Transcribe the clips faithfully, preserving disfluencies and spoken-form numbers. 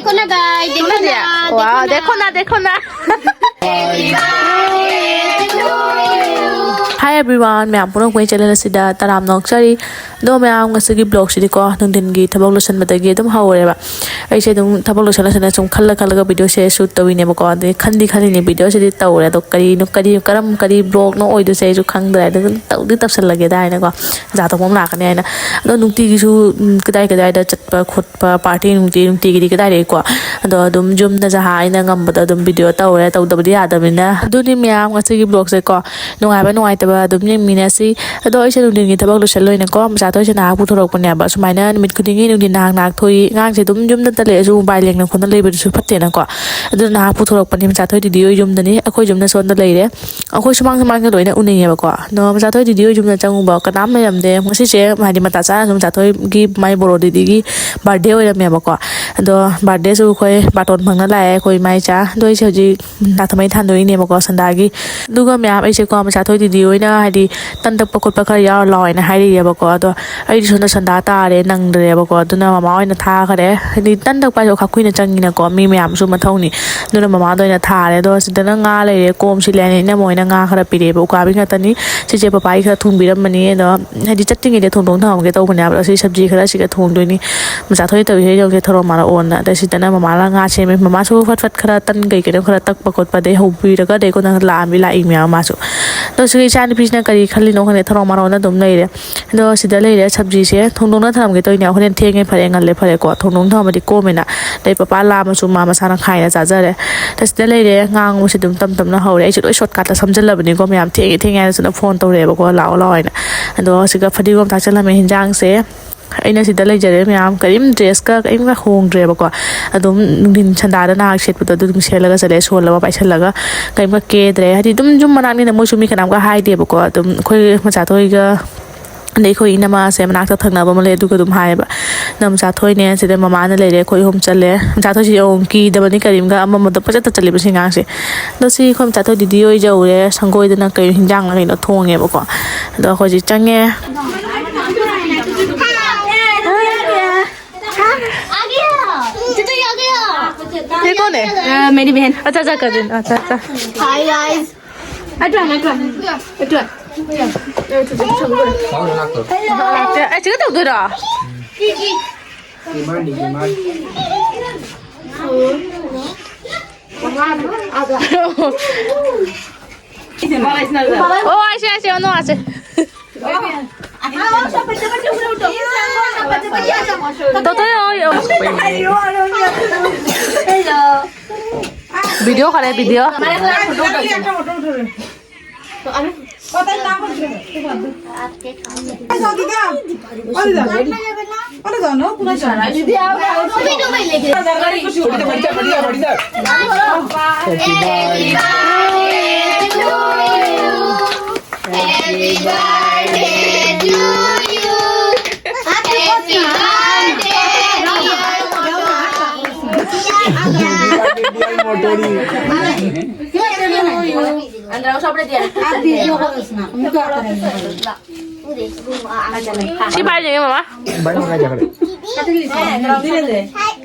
देखो ना guys, देखो ना, देखो ना। देखो ना, देखो ना। Hi everyone, ꯃꯌꯥꯝ ꯄꯨꯝꯅꯃꯛꯄꯨ ꯑꯩ ꯆꯦꯅꯦꯜ ꯑꯁꯤꯗ ꯇꯔꯥꯝꯅ ꯑꯣꯛꯆꯔꯤ꯫ ꯑꯗꯣ ꯃꯌꯥꯝ, ꯉꯁꯤꯒꯤ ꯕ꯭ꯂꯣꯒꯁꯤꯗꯤꯀꯣ, ꯅꯨꯡꯊꯤꯟꯒꯤ ꯊꯕꯛ ꯂꯣꯏꯁꯤꯟꯕꯗꯒꯤ ꯑꯗꯨꯝ ꯍꯧꯔꯦꯕ꯫ ꯑꯩꯁꯦ ꯑꯗꯨꯝ ꯊꯕꯛ ꯂꯣꯏꯁꯤꯜ ꯂꯣꯏꯁꯤꯜꯂ ꯁꯨꯝ ꯈꯜꯂ ꯈꯜꯂꯒ ꯚꯤꯗꯤꯑꯣꯁꯦ ꯁꯨꯠ ꯇꯧꯔꯤꯅꯦꯕꯀꯣ꯫ ꯑꯗꯩ ꯈꯟꯗꯤ ꯈꯜꯂꯤꯅꯦ, ꯚꯤꯗꯤꯑꯣꯁꯤꯗꯤ ꯇꯧꯔꯦ, ꯑꯗꯣ ꯀꯔꯤꯅꯣ, ꯀꯔꯤ, ꯀꯔꯝ, ꯀꯔꯤ ꯕ꯭ꯂꯣꯒꯅꯣ ꯑꯣꯏꯗꯣꯏꯁꯦ ꯑꯩꯁꯨ ꯈꯪꯗ꯭ꯔꯦ꯫ ꯑꯗꯨ ꯑꯗꯨꯝ ꯇꯧꯗꯤ ꯇꯧꯁꯜꯂꯒꯦꯗ ꯍꯥꯏꯅꯀꯣ, ꯖꯥ ꯇꯧꯕ ꯑꯃ ꯂꯥꯛꯀꯅꯤ ꯍꯥꯏꯅ꯫ ꯑꯗꯣ ꯅꯨꯡꯇꯤꯒꯤꯁꯨ, ꯎꯝ, ꯀꯗꯥꯏ ꯀꯗꯥꯏꯗ ꯆꯠꯄ ꯈꯣꯠꯄ, ꯄꯥꯔꯇꯤ ꯅꯨꯡꯇꯤ ꯅꯨꯡꯇꯤꯒꯤꯗꯤ ꯀꯗꯥꯏꯗꯒꯤꯀꯣ꯫ ꯑꯗꯣ ꯑꯗꯨꯝ ꯌꯨꯝꯗ ꯖꯍꯥ ꯑꯩꯅ ꯉꯝꯕꯗ ꯑꯗꯨꯝ ꯚꯤꯗꯤꯑꯣ ꯇꯧꯔꯦ, ꯇꯧꯗꯕꯗꯤ ꯌꯥꯗꯕꯅꯤꯅ꯫ ꯑꯗꯨꯅꯤ ꯃꯌꯥꯝ, ꯉꯁꯤꯒꯤ ꯕ꯭ꯂꯣꯒꯁꯦꯀꯣ, ꯅꯨꯡꯉꯥꯏꯕ ꯅꯨꯡꯉꯥꯏꯇꯕ ꯑꯗꯨꯝ ꯌꯦꯡꯃꯤꯟꯅꯁꯤ꯫ ꯑꯗꯣ ꯑꯩꯁꯦ ꯅꯨꯡꯊꯤꯟꯒꯤ ꯊꯕꯛ ꯂꯣꯏꯁꯤꯜꯂꯣꯏꯅꯀꯣ, ꯃꯆꯥꯊꯣꯏꯁꯦ ꯅꯍꯥꯛ ꯄꯨꯊꯣꯔꯛꯄꯅꯦꯕ꯫ ꯁꯨꯃꯥꯏꯅ ꯅꯨꯃꯤꯠ ꯈꯨꯗꯤꯡꯒꯤ ꯅꯨꯡꯊꯤꯟ ꯅꯍꯥꯛ ꯅꯍꯥꯛ ꯊꯣꯛꯏ꯫ ꯑꯉꯥꯡꯁꯦ ꯑꯗꯨꯝ ꯌꯨꯝꯗ ꯂꯩꯔꯁꯨ ꯃꯣꯕꯥꯏꯜ ꯌꯦꯡꯅ ꯈꯣꯠꯅ ꯂꯩꯕꯗꯨꯁꯨ ꯐꯠꯇꯦꯅꯀꯣ꯫ ꯑꯗꯨꯅ ꯅꯍꯥꯛ ꯄꯨꯊꯣꯔꯛꯄꯅꯤ꯫ ꯃꯆꯥꯊꯣꯏ ꯗꯤꯗꯤ ꯍꯣꯏ ꯌꯨꯝꯗꯅꯤ, ꯑꯩꯈꯣꯏ ꯌꯨꯝꯅ ꯁꯣꯝꯗ ꯂꯩꯔꯦ꯫ ꯑꯩꯈꯣꯏ ꯁꯨꯃꯥꯡ ꯁꯨꯃꯥꯡꯁꯦ ꯂꯣꯏꯅ ꯎꯅꯩꯌꯦꯕꯀꯣ꯫ ꯑꯗꯣ ꯃꯆꯥꯊꯣꯏ ꯗꯤꯗꯤ ꯍꯣꯏ ꯌꯨꯝꯗ ꯆꯪꯉꯨꯕ ꯀꯅꯥꯝ ꯂꯩꯔꯝꯗꯦ꯫ ꯉꯁꯤꯁꯦ ꯍꯥꯏꯗꯤ ꯃꯇꯥ ꯆꯥꯅ ꯁꯨꯝ ꯃꯆꯥꯊꯣꯏꯒꯤ ꯃꯥꯏ ꯕꯣꯔꯣ ꯗꯤꯗꯤꯒꯤ ꯕꯥꯔꯗꯦ ꯑꯣꯏꯔꯝꯃꯦꯕꯀꯣ꯫ ꯑꯗꯣ ꯕꯥꯔꯗꯦꯁꯨ ꯑꯩꯈꯣꯏ ꯕꯥꯔꯇꯣꯟ ꯐꯪꯅ ꯂꯥꯛꯑꯦ ꯑꯩꯈꯣꯏ ꯏꯃꯥ ꯏꯆꯥ꯫ ꯑꯗꯣ ꯑꯩꯁꯦ ꯍꯧꯖꯤꯛ ꯅꯥꯊꯃꯩ ꯊꯥꯟꯗꯣꯛꯏꯅꯦꯕꯀꯣ ꯁꯟꯗꯥꯒꯤ꯫ ꯑꯗꯨꯒ ꯃꯌꯥꯝ, ꯑꯩꯁꯦꯀꯣ ꯃꯆꯥꯊꯣꯏ ꯗꯤꯗꯤ ꯍꯣꯏꯅ ꯍꯥꯏꯗꯤ ꯇꯟ ꯇꯛꯄ ꯈꯣꯠꯄ ꯈꯔ ꯌꯥꯎꯔ ꯂꯥꯛꯑꯣ ꯍꯥꯏꯅ ꯍꯥꯏꯔꯛꯑꯦꯕꯀꯣ꯫ ꯑꯗꯣ ꯑꯩꯗꯤ ꯁꯣꯝꯗ ꯁꯟꯗꯥ ꯇꯥꯔꯦ, ꯅꯪꯗ꯭ꯔꯦꯕꯀꯣ꯫ ꯑꯗꯨꯅ ꯃꯃꯥ ꯑꯣꯏꯅ ꯊꯥꯈ꯭ꯔꯦ꯫ ꯍꯥꯏꯗꯤ ꯇꯟ ꯇꯛꯄ ꯍꯥꯏꯁꯦ ꯈꯔ ꯀꯨꯏꯅ ꯆꯪꯉꯤꯅꯀꯣ, ꯃꯤ ꯃꯌꯥꯝꯁꯨ ꯃꯊꯧꯅꯤ꯫ ꯑꯗꯨꯅ ꯃꯃꯥꯗ ꯑꯣꯏꯅ ꯊꯥꯔꯦ꯫ ꯑꯗꯣ ꯁꯤꯗꯅ ꯉꯥ ꯂꯩꯔꯦ, ꯀꯣꯝ ꯁꯤꯜꯂꯦ ꯍꯥꯏꯅ ꯏꯅꯝꯃ ꯍꯣꯏꯅ ꯉꯥ ꯈꯔ ꯄꯤꯔꯛꯑꯦꯕ, ꯎꯀꯥꯕꯤ ꯉꯥꯛꯇꯅꯤ꯫ ꯁꯤꯁꯦ ꯄꯄꯥꯒꯤ ꯈꯔ ꯊꯣꯡꯕꯤꯔꯝꯕꯅꯤ꯫ ꯑꯗꯣ ꯍꯥꯏꯗꯤ ꯆꯠꯇ꯭ꯔꯤꯉꯩꯗ ꯊꯣꯡꯗꯣꯛ ꯊꯝꯃꯝꯒꯦ ꯇꯧꯕꯅꯦꯕ꯫ ꯑꯗꯣ ꯁꯤ ꯁꯕꯖꯤ ꯈꯔ ꯁꯤꯒ ꯊꯣꯡꯗꯣꯏꯅꯤ꯫ ꯃꯆꯥꯊꯣꯏ ꯇꯧꯏ ꯍꯦꯛ ꯌꯧꯁꯦ ꯊꯔꯣ ꯃꯥꯔꯛꯑꯣꯅ꯫ ꯑꯗ ꯁꯤꯗꯅ ꯃꯃꯥꯅ ꯉꯥ ꯁꯦꯝꯃꯦ꯫ ꯃꯃꯥꯁꯨ ꯐꯠ ꯐꯠ ꯈꯔ ꯇꯟ ꯀꯩ ꯀꯩꯅꯣ ꯈꯔ ꯇꯛꯄ ꯈꯣꯠꯄ ꯑꯗꯩ ꯍꯧꯕꯤꯔꯒ ꯑꯗꯩ ꯑꯩꯉꯣꯟꯗ ꯂꯥꯛꯑꯝꯃꯤ, ꯂꯥꯛꯏ ꯃꯌꯥꯝ ꯃꯥꯁꯨ꯫ ꯑꯗꯣ ꯁꯤꯒꯤ ꯏꯆꯥ ꯅꯨꯄꯤꯁꯤꯅ ꯀꯔꯤ ꯈꯜꯂꯤꯅꯣ ꯈꯪꯗꯦ, ꯊꯔꯣ ꯃꯥꯔꯛꯑꯣꯅ ꯑꯗꯨꯝ ꯂꯩꯔꯦ꯫ ꯑꯗꯣ ꯁꯤꯗ ꯂꯩꯔꯦ ꯁꯕꯖꯤꯁꯦ꯫ ꯊꯣꯡꯗꯣꯛꯅ ꯊꯝꯃꯝꯒꯦ ꯇꯧꯔꯤꯅꯦ꯫ ꯍꯣꯔꯦꯟ ꯊꯦꯡꯉꯦ ꯐꯔꯦ, ꯉꯜꯂꯦ ꯐꯔꯦꯀꯣ꯫ ꯊꯣꯡꯗꯣꯛꯅ ꯊꯝꯃꯗꯤ ꯀꯣꯝꯃꯦꯅ꯫ ꯑꯗꯩ ꯄꯄꯥ ꯂꯥꯛꯑꯝꯃꯁꯨ ꯃꯥ ꯃꯁꯥꯅ ꯈꯥꯏꯅ ꯆꯥꯖꯔꯦ꯫ ꯑꯗ ꯁꯤꯗ ꯂꯩꯔꯦ꯫ ꯉꯥ ꯉꯧꯕꯁꯦ ꯑꯗꯨꯝ ꯇꯞ ꯇꯞꯅ ꯍꯧꯔꯦ꯫ ꯑꯩꯁꯦ ꯂꯣꯏ ꯁꯣꯔꯠꯀꯠꯇ ꯁꯝꯖꯜꯂꯕꯅꯤꯀꯣ ꯃꯌꯥꯝ꯫ ꯊꯦꯡꯉꯦ ꯊꯦꯡꯉꯦ ꯍꯥꯏꯅ ꯁꯤꯗ ꯐꯣꯟ ꯇꯧꯔꯛꯑꯦꯕꯀꯣ, ꯂꯥꯛꯑꯣ ꯂꯥꯛꯑꯣ ꯍꯥꯏꯅ꯫ ꯑꯗꯣ ꯁꯤꯒ ꯐꯗꯤꯒꯣꯝ ꯊꯥꯛꯆꯜꯂꯝꯃꯦ ꯍꯤꯟꯖꯥꯡꯁꯦ꯫ ꯑꯩꯅ ꯁꯤꯗ ꯂꯩꯖꯔꯦ ꯃꯌꯥꯝ, ꯀꯔꯤꯝ ꯗ꯭ꯔꯦꯁꯀ ꯀꯔꯤꯝꯒ ꯍꯣꯡꯗ꯭ꯔꯦꯕꯀꯣ꯫ ꯑꯗꯨꯝ ꯅꯨꯡꯊꯤꯟ ꯁꯟꯗꯥꯗ ꯅꯍꯥꯛ ꯁꯦꯠꯄꯗꯣ ꯑꯗꯨ ꯑꯗꯨꯝ ꯁꯦꯠꯂꯒ ꯆꯠꯂꯦ, ꯁꯣꯜꯂꯕ ꯄꯥꯏꯁꯜꯂꯒ꯫ ꯀꯔꯤꯝꯒ ꯀꯦꯗ꯭ꯔꯦ꯫ ꯍꯥꯏꯗꯤ ꯑꯗꯨꯝ ꯌꯨꯝ ꯃꯅꯥꯛꯅꯤꯅ ꯃꯣꯏꯁꯨ ꯃꯤ ꯀꯅꯥꯝꯒ ꯍꯥꯏꯗꯦꯕꯀꯣ꯫ ꯑꯗꯨꯝ ꯑꯩꯈꯣꯏ ꯃꯆꯥꯊꯣꯏꯒ ꯑꯗꯩ ꯑꯩꯈꯣꯏ ꯏꯅꯝꯃꯁꯦ ꯃꯅꯥꯛꯇ ꯊꯪꯅꯕ ꯑꯃ ꯂꯩ, ꯑꯗꯨꯒ ꯑꯗꯨꯝ ꯍꯥꯏꯌꯦꯕ꯫ ꯅꯪ ꯃꯆꯥꯊꯣꯏꯅꯦ, ꯁꯤꯗ ꯃꯃꯥꯅ ꯂꯩꯔꯦ, ꯑꯩꯈꯣꯏ ꯑꯍꯨꯝ ꯆꯠꯂꯦ꯫ ꯃꯆꯥꯊꯣꯏꯁꯤ ꯌꯦꯡꯉꯨ, ꯀꯤꯗꯕꯅꯤ ꯀꯔꯤꯝꯒ, ꯑꯃꯃꯗ ꯄꯪꯆꯠꯇ ꯆꯠꯂꯤꯕ ꯁꯤ ꯑꯉꯥꯡꯁꯦ꯫ ꯑꯗꯣ ꯁꯤ ꯑꯩꯈꯣꯏ ꯃꯆꯥꯊꯣꯏ ꯗꯤꯗꯤ ꯍꯣꯏ ꯌꯧꯔꯦ, ꯁꯪꯒꯣꯏꯗꯅ ꯀꯩꯅꯣ ꯍꯤꯟꯖꯥꯡꯂ ꯀꯩꯅꯣ ꯊꯣꯡꯉꯦꯕꯀꯣ꯫ ꯑꯗꯣ ꯑꯩꯈꯣꯏ ꯍꯧꯖꯤꯛ ꯆꯪꯉꯦ꯫ ये कौन है? अ, मेरी बहन। अच्छा, अच्छा, कजिन। अच्छा, अच्छा। Hi, guys. अच्छा, अच्छा। अच्छा। अच्छा, अच्छा, तो उधर आ। ও আছে, আছে, অন্য আছে। তো তো ওই, ওই। ভিডিও করে, ভিডিও। ꯁꯤ ꯄꯥꯏꯗꯣꯏꯅꯦ, ꯃꯃꯥ꯫ ꯕꯥꯏ, ꯃꯉꯥꯏ ꯆꯠꯈ꯭ꯔꯦ꯫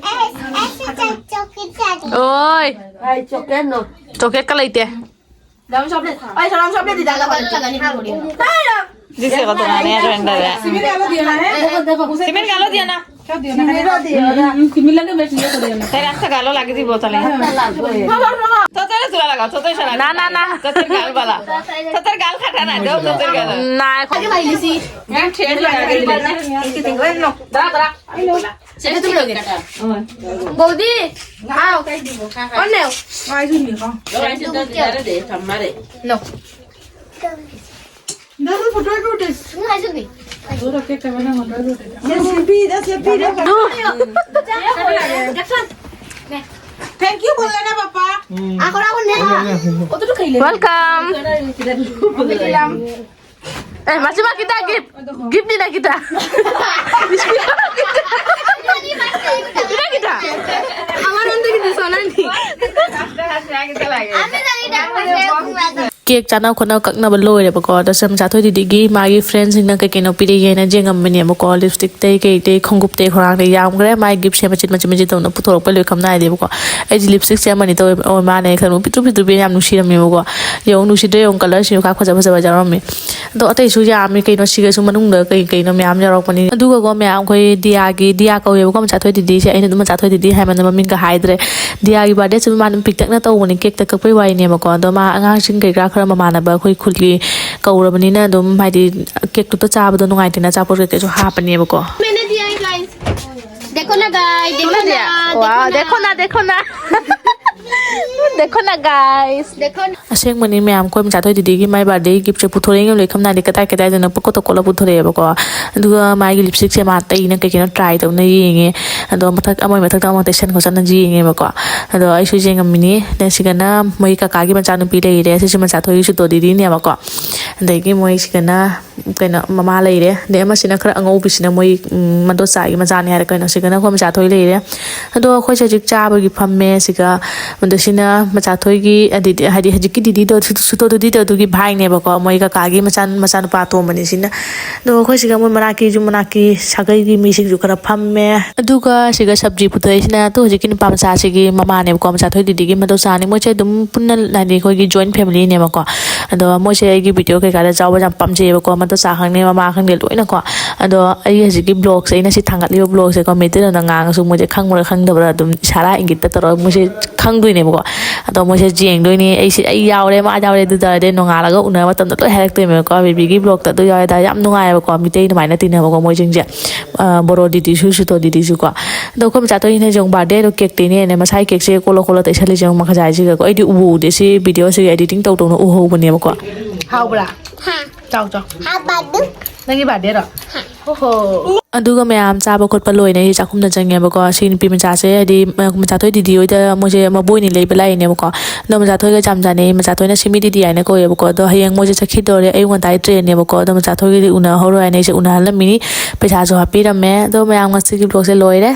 ꯑꯣꯏ꯫ ꯆꯣꯀ꯭ꯂꯦꯠꯀ ꯂꯩꯇꯦ꯫ ꯁꯤꯃꯦꯟ ꯒꯥꯂꯣ ꯇꯣꯉꯥꯟꯅꯦ, ꯔꯦꯟꯗꯔ꯫ ꯁꯤꯃꯦꯟ ꯒꯥꯂꯣ ꯗꯤꯌꯥ ꯅꯥ꯫ ꯁꯤꯃꯦꯟ ꯒꯥꯂꯣ ꯗꯤꯌꯥ ꯅꯥ꯫ ꯎꯝ, ꯎꯝ, ꯁꯤꯃꯦꯟ ꯂꯥꯒꯦ ꯕꯦꯁ ꯌꯦ ꯀꯣꯗꯦ ꯅꯥ꯫ ꯇꯦꯔꯥ ꯁꯥ ꯒꯥꯂꯣ ꯂꯥꯒꯦ ꯗꯤ ꯕꯣꯇꯜ ꯂꯩ꯫ ꯇꯣ ꯇꯣ ꯔꯦ ꯆꯨꯔꯥ ꯂꯥꯒꯥ, ꯇꯣ ꯇꯣ ꯁꯥ ꯂꯥꯒꯥ꯫ ꯅꯥ, ꯅꯥ, ꯅꯥ꯫ ꯇꯣ ꯇꯣ ꯒꯥꯜ ꯕꯥꯂꯥ꯫ ꯇꯣ ꯇꯣ ꯒꯥꯜ ꯈꯥ ꯊꯥ ꯅꯥ, ꯗꯣ ꯇꯣ ꯇꯣ ꯒꯥꯜ꯫ ꯅꯥ, ꯑꯩꯈꯣꯏ ꯅꯪ ꯊꯦꯡ ꯂꯥꯒꯥ ꯗꯤ ꯂꯩ꯫ ꯇꯔꯥ, ꯇꯔꯥ꯫ ꯁꯤꯗ ꯑꯗꯨꯝ ꯂꯩꯒꯦ꯫ ꯕꯧꯗꯤ꯫ ꯍꯥꯎ꯫ ꯑꯣꯟꯅꯦ꯫ ꯅꯣ꯫ ꯅꯪ ꯐꯣꯇꯣ ꯐꯣꯇꯣ꯫ ꯅꯪ ꯍꯥꯏꯖꯟꯕꯤ꯫ ꯐꯣꯇꯣ ꯀꯦꯛ ꯀꯃꯥꯏꯅ ꯐꯣꯇꯣ ꯐꯣꯇꯣ? ꯁꯦ ꯁꯦꯝꯕꯤꯗ ꯁꯦꯝꯕꯤꯗ꯫ Thank you ꯕꯣꯂꯦꯅ ꯄꯥꯄꯥ꯫ ꯑꯥ, ꯈꯣꯔꯥ ꯍꯨꯟꯅꯦ꯫ ꯑꯣ, ꯇꯨ ꯈꯩꯂꯦ꯫ Welcome꯫ ꯑꯦ, ꯃꯁꯤꯃ ꯈꯤꯇ gift꯫ Gift ꯅꯤꯅ ꯈꯤꯇ꯫ ꯈꯤꯇ ꯈꯤꯇ꯫ ꯑꯃꯔꯣꯝꯗꯒꯤꯗꯤ ꯁꯣꯅꯥꯅꯤ꯫ ꯀꯦꯛ ꯆꯥꯅ ꯈꯣꯠꯅ ꯀꯛꯅꯕ ꯂꯣꯏꯔꯦꯕꯀꯣ꯫ ꯑꯗꯣ ꯁꯦ ꯃꯆꯥꯊꯣꯏ ꯗꯤꯗꯤꯒꯤ ꯃꯥꯒꯤ ꯐ꯭ꯔꯦꯟꯁꯤꯡꯅ ꯀꯩ ꯀꯩꯅꯣ ꯄꯤꯔꯛꯏ ꯍꯥꯏꯅ ꯌꯦꯡꯉꯝꯕꯅꯦꯕꯀꯣ꯫ ꯂꯤꯞꯁꯇꯤꯛꯇꯩ ꯀꯩꯗꯩ ꯈꯣꯡꯎꯞꯇꯩ ꯈꯣꯡꯒ꯭ꯔꯥꯎꯗꯩ ꯌꯥꯝꯈ꯭ꯔꯦ꯫ ꯃꯥꯒꯤ ꯒꯤꯐꯁꯦ ꯃꯆꯤꯠ ꯃꯆꯤꯠ ꯃꯆꯤꯠ ꯇꯧꯅ ꯄꯨꯊꯣꯔꯛꯄ ꯂꯣꯏ ꯈꯝ ꯅꯥꯏꯗꯦꯕꯀꯣ꯫ ꯑꯩꯗꯤ ꯂꯤꯞꯁꯇꯤꯛꯁꯦ ꯑꯃꯅꯤ ꯇꯧꯋꯦꯕ꯫ ꯑꯣ, ꯃꯥꯅꯦ ꯈꯟꯕ ꯄꯤꯛꯇ꯭ꯔꯨ ꯄꯤꯛꯇ꯭ꯔꯨ ꯄꯤꯛꯑꯦ, ꯌꯥꯝ ꯅꯨꯡꯁꯤꯔꯝꯃꯦꯕꯀꯣ꯫ ꯌꯦꯡꯉꯨ, ꯅꯨꯡꯁꯤꯗ꯭ꯔꯦ ꯌꯦꯡꯉꯨ, ꯀꯂꯔꯁꯤꯁꯨ ꯈꯥ ꯐꯖ ꯐꯖꯕ ꯌꯥꯎꯔꯝꯃꯤ꯫ ꯑꯗꯣ ꯑꯇꯩꯁꯨ ꯌꯥꯝꯃꯤ ꯀꯩꯅꯣ꯫ ꯁꯤꯒꯁꯨ ꯃꯅꯨꯡꯗ ꯀꯩ ꯀꯩꯅꯣ ꯃꯌꯥꯝ ꯌꯥꯎꯔꯛꯄꯅꯤ꯫ ꯑꯗꯨꯒꯀꯣ ꯃꯌꯥꯝ, ꯑꯩꯈꯣꯏ ꯗꯤꯌꯥꯒꯤ, ꯗꯤꯌꯥ ꯀꯧꯋꯦꯕꯀꯣ ꯃꯆꯥꯊꯣꯏ ꯗꯤꯗꯤꯁꯦ꯫ ꯑꯩꯅ ꯑꯗꯨꯝ ꯃꯆꯥꯊꯣꯏ ꯗꯤꯗꯤ ꯍꯥꯏꯃꯟꯗꯅ ꯃꯃꯤꯡꯒ ꯍꯥꯏꯗ꯭ꯔꯦ꯫ ꯗꯤꯌꯥꯒꯤ ꯕꯥꯔꯗꯦꯁꯨ ꯃꯥ ꯑꯗꯨꯝ ꯄꯤꯛꯇꯛꯅ ꯇꯧꯕꯅꯤ, ꯀꯦꯛꯇ ꯀꯛꯄꯩ ꯋꯥꯔꯤꯅꯦꯕꯀꯣ꯫ ꯑꯗꯣ ꯃꯥ ꯑꯉꯥꯡꯁꯤꯡ ꯀꯩꯀꯥ ꯈꯔ ꯃꯃꯥꯟꯅꯕ ꯑꯩꯈꯣꯏ ꯈꯨꯜꯒꯤ ꯀꯧꯔꯕꯅꯤꯅ ꯑꯗꯨꯝ ꯍꯥꯏꯗꯤ ꯀꯦꯛꯇꯨꯇ ꯆꯥꯕꯗꯣ ꯅꯨꯡꯉꯥꯏꯇꯦꯅ ꯑꯆꯥꯄꯣꯠ ꯀꯩꯀꯩꯁꯨ ꯍꯥꯞꯄꯅꯦꯕꯀꯣ꯫ मैंने दिया है गाइस। देखो ना गाइस, देखो ना, वाओ, देखो ना। देखो ना, देखो ना गाइस, देखो ना। ꯑꯁꯦꯡꯕꯅꯤ ꯃꯌꯥꯝ, ꯑꯩꯈꯣꯏ ꯃꯆꯥꯊꯣꯏ ꯗꯤꯗꯤꯒꯤ ꯃꯥꯏ ꯕꯥꯔꯗꯦꯒꯤ ꯒꯤꯐꯁꯦ ꯄꯨꯊꯣꯔꯛꯏ ꯂꯣꯏ ꯈꯝ ꯅꯥꯏꯗꯦ, ꯀꯗꯥꯏ ꯀꯗꯥꯏꯗꯅꯣ ꯄꯨꯀꯣꯠꯇ ꯀꯣꯠꯂ ꯄꯨꯊꯣꯔꯛꯑꯦꯕꯀꯣ꯫ ꯑꯗꯨꯒ ꯃꯥꯒꯤ ꯂꯤꯞꯁꯇꯤꯛꯁꯦ ꯃꯥ ꯇꯩꯅ ꯀꯩ ꯀꯩꯅꯣ ꯇ꯭ꯔꯥꯏ ꯇꯧꯅ ꯌꯦꯡꯉꯦ꯫ ꯑꯗꯣ ꯃꯊꯛ ꯑꯃꯒꯤ ꯃꯊꯛꯇ ꯑꯃꯨꯛ ꯇꯩꯁꯟ ꯈꯣꯠꯆꯟꯅ ꯌꯦꯡꯉꯦꯕꯀꯣ꯫ ꯑꯗꯣ ꯑꯩꯁꯨ ꯌꯦꯡꯉꯝꯃꯤꯅꯤ꯫ ꯑꯗ ꯁꯤꯒꯅ ꯃꯣꯏ ꯀꯀꯥꯒꯤ ꯃꯆꯥꯅꯨꯄꯤ ꯂꯩꯔꯦ꯫ ꯁꯤꯁꯨ ꯃꯆꯥꯊꯣꯏꯒꯤ ꯁꯨꯇꯣ ꯗꯤꯗꯤꯅꯦꯕꯀꯣ꯫ ꯑꯗꯒꯤ ꯃꯣꯏ ꯁꯤꯒꯅ ꯀꯩꯅꯣ ꯃꯃꯥ ꯂꯩꯔꯦ꯫ ꯑꯗꯩ ꯑꯃꯁꯤꯅ ꯈꯔ ꯑꯉꯧꯕꯤꯁꯤꯅ ꯃꯣꯏ, ꯎꯝ, ꯃꯗꯣꯆꯥꯒꯤ ꯃꯆꯥꯅꯤ ꯍꯥꯏꯔ ꯀꯩꯅꯣ꯫ ꯁꯤꯒꯅ ꯑꯩꯈꯣꯏ ꯃꯆꯥꯊꯣꯏ ꯂꯩꯔꯦ꯫ ꯑꯗꯣ ꯑꯩꯈꯣꯏꯁꯦ ꯍꯧꯖꯤꯛ ꯆꯥꯕꯒꯤ ꯐꯝꯃꯦ꯫ ꯁꯤꯒ ꯑꯗꯣ ꯁꯤꯅ ꯃꯆꯥꯊꯣꯏꯒꯤ, ꯑꯗꯩꯗꯤ ꯍꯥꯏꯗꯤ ꯍꯧꯖꯤꯛꯀꯤ ꯗꯤꯗꯤꯗꯣ, ꯁꯨ-, ꯁꯨꯇꯣ ꯗꯤꯗꯤꯗꯣ ꯑꯗꯨꯒꯤ ꯚꯥꯏꯅꯦꯕꯀꯣ꯫ ꯃꯣꯏ ꯀꯀꯥꯒꯤ ꯃꯆꯥ-, ꯃꯆꯥꯅꯨꯄꯥ ꯑꯇꯣꯝꯕꯅꯤ ꯁꯤꯅ꯫ ꯑꯗꯣ ꯑꯩꯈꯣꯏ ꯁꯤꯒ ꯃꯣꯏ ꯃꯅꯥꯛꯀꯤꯁꯨ, ꯃꯅꯥꯛꯀꯤ ꯁꯥꯒꯩꯒꯤ ꯃꯤꯁꯤꯡꯁꯨ ꯈꯔ ꯐꯝꯃꯦ꯫ ꯑꯗꯨꯒ ꯁꯤꯒ ꯁꯕꯖꯤ ꯄꯨꯊꯣꯛꯏꯁꯤꯅ ꯑꯗꯨ ꯍꯧꯖꯤꯛꯀꯤ ꯅꯨꯄꯥ ꯃꯆꯥꯁꯤꯒꯤ ꯃꯃꯥꯅꯦꯕꯀꯣ, ꯃꯆꯥꯊꯣꯏ ꯗꯤꯗꯤꯒꯤ ꯃꯗꯣꯆꯥꯅꯤ꯫ ꯃꯣꯏꯁꯦ ꯑꯗꯨꯝ ꯄꯨꯟꯅ ꯍꯥꯏꯗꯤ ꯑꯩꯈꯣꯏꯒꯤ ꯖꯣꯏꯟ ꯐꯦꯃꯤꯂꯤꯅꯦꯕꯀꯣ꯫ ꯑꯗꯣ ꯃꯣꯏꯁꯦ ꯑꯩꯒꯤ ꯚꯤꯗꯤꯑꯣ ꯀꯩꯀꯥꯗ ꯆꯥꯎꯕ ꯌꯥꯝ ꯄꯥꯝꯖꯩꯌꯦꯕꯀꯣ, ꯃꯗꯣꯆꯥ ꯈꯪꯗꯦ, ꯃꯃꯥ ꯈꯪꯗꯦ, ꯂꯣꯏꯅꯀꯣ꯫ ꯑꯗꯣ ꯑꯩ ꯍꯧꯖꯤꯛꯀꯤ ꯕ꯭ꯂꯣꯒꯁꯦ, ꯑꯩꯅ ꯁꯤ ꯊꯥꯡꯒꯠꯂꯤꯕ ꯕ꯭ꯂꯣꯒꯁꯦꯀꯣ, ꯃꯩꯇꯩꯂꯣꯟꯗ ꯉꯥꯡꯉꯁꯨ ꯃꯣꯏꯁꯦ ꯈꯪꯕ꯭ꯔꯥ ꯈꯪꯗꯕ꯭ꯔꯥ ꯑꯗꯨꯝ ꯏꯁꯥꯔꯥ ꯏꯪꯒꯤꯠꯇ ꯇꯧꯔꯒ ꯃꯣꯏꯁꯦ ꯈꯪꯗꯣꯏꯅꯦꯕꯀꯣ꯫ ꯑꯗꯣ ꯃꯣꯏꯁꯦ ꯌꯦꯡꯗꯣꯏꯅꯦ, ꯑꯩꯁꯦ ꯑꯩ ꯌꯥꯎꯔꯦ, ꯃꯥ ꯌꯥꯎꯔꯦ꯫ ꯑꯗꯨ ꯇꯧꯔꯗꯤ ꯅꯣꯡꯉꯥꯜꯂꯒ ꯎꯅꯕ ꯃꯇꯝꯗ ꯂꯣꯏ ꯍꯥꯏꯔꯛꯇꯣꯏꯅꯦꯕꯀꯣ꯫ ꯕꯦꯕꯤꯒꯤ ꯕ꯭ꯂꯣꯒꯇ ꯑꯗꯨ ꯌꯥꯎꯔꯦ, ꯑꯗꯥ ꯌꯥꯝ ꯅꯨꯡꯉꯥꯏꯌꯦꯕꯀꯣ꯫ ꯃꯤꯇꯩ ꯑꯗꯨꯃꯥꯏꯅ ꯇꯤꯟꯅꯕꯀꯣ ꯃꯣꯏꯁꯤꯡꯁꯦ꯫ ꯑ, ꯕꯣꯔꯣ ꯗꯤꯗꯤꯁꯨ, ꯁꯨꯇꯣ ꯗꯤꯗꯤꯁꯨꯀꯣ꯫ ꯑꯗꯣ ꯑꯩꯈꯣꯏ ꯃꯆꯥ ꯇꯣꯏꯅ ꯌꯦꯡꯉꯨ, ꯕꯥꯔꯗꯦꯗꯣ ꯀꯦꯛꯇꯩꯅꯦꯅ ꯃꯁꯥꯏ ꯀꯦꯛꯁꯦ ꯀꯣꯜꯂ ꯀꯣꯜꯂ ꯇꯩꯁꯜꯂꯤꯁꯦ ꯌꯦꯡꯉꯨ, ꯃꯈꯖꯥꯏꯁꯤꯒꯀꯣ꯫ ꯑꯩꯗꯤ ꯎꯕꯨ ꯎꯗꯦ, ꯁꯤ ꯚꯤꯗꯤꯑꯣꯁꯤꯒꯤ ꯑꯦꯗꯤꯇꯤꯡ ꯇꯧ ꯇꯧꯅ ꯎꯍꯧꯕꯅꯦꯕꯀꯣ꯫ ꯍꯥꯎꯕ꯭ꯔꯥ? ꯍꯥ꯫ ꯆꯥꯎ, ꯆꯥꯎ꯫ ꯍꯥꯎꯕꯗꯨ꯫ ꯅꯪꯒꯤ ꯕꯥꯔꯗꯦꯔꯣ? ꯍꯥ꯫ ꯑꯣꯍꯣ꯫ ꯑꯗꯨꯒ ꯃꯌꯥꯝ ꯆꯥꯕ ꯈꯣꯠꯄ ꯂꯣꯏꯅ ꯑꯩ ꯆꯥꯛꯈꯨꯝꯗ ꯆꯪꯉꯦꯕꯀꯣ꯫ ꯁꯤ ꯅꯨꯄꯤ ꯃꯆꯥꯁꯦ ꯍꯥꯏꯗꯤ, ꯑ, ꯃꯆꯥꯊꯣꯏ ꯗꯤꯗꯤ ꯍꯣꯏꯗ ꯃꯣꯏꯁꯦ ꯃꯕꯣꯏꯅꯤ ꯂꯩꯕ ꯂꯥꯛꯏꯅꯦꯕꯀꯣ꯫ ꯑꯗꯣ ꯃꯆꯥꯊꯣꯏꯒ ꯌꯥꯝ ꯆꯥꯟꯅꯩ꯫ ꯃꯆꯥꯊꯣꯏꯅ ꯁꯤꯃꯤ ꯗꯤꯗꯤ ꯍꯥꯏꯅ ꯀꯧꯋꯦꯕꯀꯣ꯫ ꯑꯗꯣ ꯍꯌꯦꯡ ꯃꯣꯏꯁꯦ ꯆꯠꯈꯤꯗꯧꯔꯦ, ꯑꯌꯨꯛ ꯉꯟꯇꯥꯒꯤ ꯇ꯭ꯔꯦꯟꯅꯦꯕꯀꯣ꯫ ꯑꯗꯣ ꯃꯆꯥꯊꯣꯏꯒꯗꯤ ꯎꯅꯍꯧꯔꯣꯏ ꯍꯥꯏꯅ ꯑꯩꯁꯦ ꯎꯅꯍꯜꯂꯝꯃꯤꯅꯤ꯫ ꯄꯩꯁꯥꯁꯨ ꯍꯥꯞꯄꯤꯔꯝꯃꯦ꯫ ꯑꯗꯣ ꯃꯌꯥꯝ, ꯉꯁꯤꯒꯤ ꯕ꯭ꯂꯣꯒꯁꯦ ꯂꯣꯏꯔꯦ꯫